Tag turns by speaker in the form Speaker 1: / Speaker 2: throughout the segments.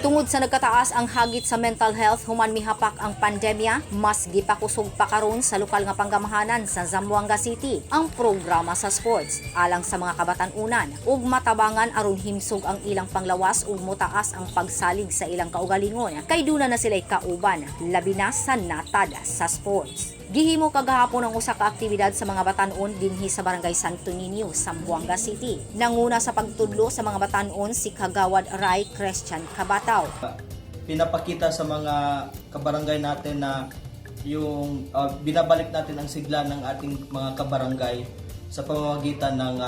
Speaker 1: Tungod sa nagkataas ang hagit sa mental health human mihapak ang pandemya, mas gipakusog pa karon sa lokal nga panggamahanan sa Zamboanga City ang programa sa sports alang sa mga kabatan-unan ug matabangan aron himsog ang ilang panglawas ug motaas ang pagsalig sa ilang kaugalingon kay duna na sila'y kauban, labi na sa natad sa sports. Gihimo kagahapon ang usa ka aktibidad sa mga batan-on dinhi sa Barangay Santo Niño, Zamboanga City. Nanguna sa pagtudlo sa mga batan-on si Kagawad Ray Christian Cabataw.
Speaker 2: Pinapakita sa mga kabarangay natin na yung binabalik natin ang sigla ng ating mga kabarangay sa pamamagitan ng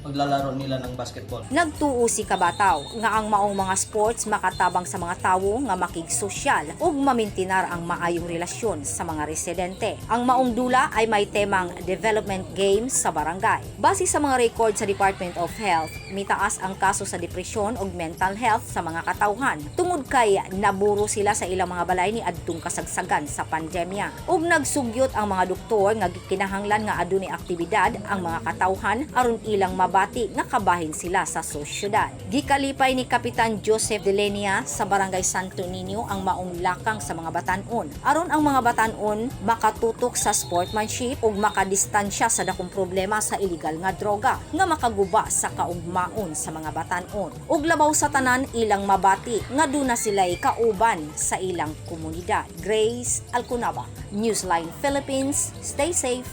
Speaker 2: paglalaro nila ng basketball.
Speaker 1: Nagtuo si Kabataw nga ang maong mga sports makatabang sa mga tawo nga makigsosyal ug mamintinar ang maayong relasyon sa mga residente. Ang maong dula ay may temang Development Games sa Barangay. Base sa mga record sa Department of Health, mitaas ang kaso sa depresyon ug mental health sa mga katawhan tungod kay naburo sila sa ilang mga balay ni adtong kasagsagan sa pandemya. Ug nagsugyot ang mga doktor nga gikinahanglan nga adunay aktibidad ang mga katawhan aron ilang mabati nga kabahin sila sa sosyudad. Gikalipay ni Kapitan Joseph Delenia sa Barangay Santo Niño ang maong lakang sa mga batan-on aron ang mga batan-on makatutok sa sportsmanship ug makadistansya sa dakong problema sa iligal nga droga nga makaguba sa kaugmaon sa mga batan-on. Ug labaw sa tanan, ilang mabati nga duna sila'y kauban sa ilang komunidad. Grace Alcunaba, Newsline Philippines. Stay safe.